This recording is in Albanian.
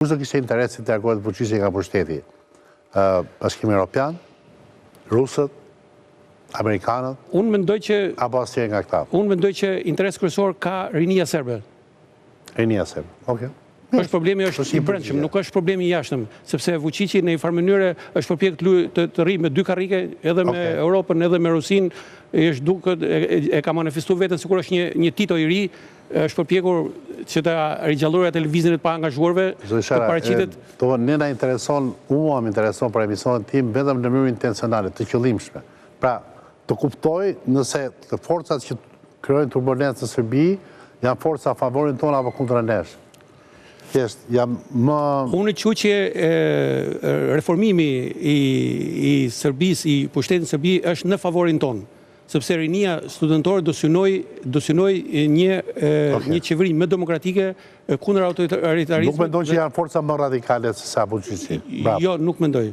Kush do kishte interesin të largohet Vuçiqi nga pushteti? Bashkimi Europian? Rusët? Amerikanët? Unë mendoj që Apo asnjëri nga këta? Unë mendoj që interes kryesor ka rinia serbe. Rinia serbe. Okej. Është problemi është i brendshëm, nuk është problemi i jashtëm, sepse Vuçiqi në një farë mënyre është përpjekur të luajë të, të rrijë me dy karrike, edhe me Europën, edhe me Rusinë, i është duket e, e, e ka manifestuar veten sikur është një një Tito i ri, është përpjekur që ta rigjallërojë atë lëvizjen e të paangazhuarve, të paraqitet... Do ne na intereson, mua më intereson për emisionin tim vetëm në mënyrë intencionale, të qëllimshme. Pra, të kuptoj nëse të forcat që krijojnë turbulencë në Serbi janë forca favorin tonë apo kundra nesh. Thjesht, jam më... Unë quaj që reformimi i, i Serbisë, i pushtetit në Serbi është në favorin tonë. Sepse rinia studentore do synojë do synojë një një qeveri më demokratike kundër autoritarizmit. Nuk mendon që janë forca më radikale se sa Vuçiqi. Jo, nuk mendoj.